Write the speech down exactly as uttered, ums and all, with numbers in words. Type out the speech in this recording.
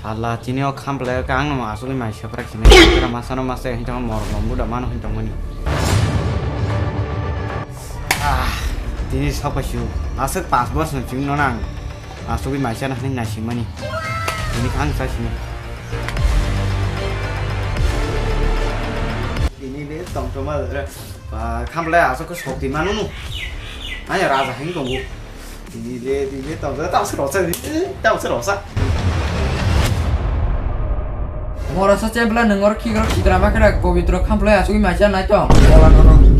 Hala, tini o khamplai o khe ang no asugwi mai sepra khimai sepra masa no masa hinwi tongma morok no buda mano hinwi tongmani. Ah, tini sokpaisu aswk pas bosor ni chwng no nang asugwi mai chana hinwi naisimani. Tini khe ang chasini. Tini le tongtoma ba khamplai aswk khe sokti manu no. Ani raja hinwi tongo. Dile, dile, tamo, tamo se rosa, tamo se rosa. Morasa chebla nengor khikrok khikrama khera pobitro khamplai asugwi maisa nai tong. Bola nono.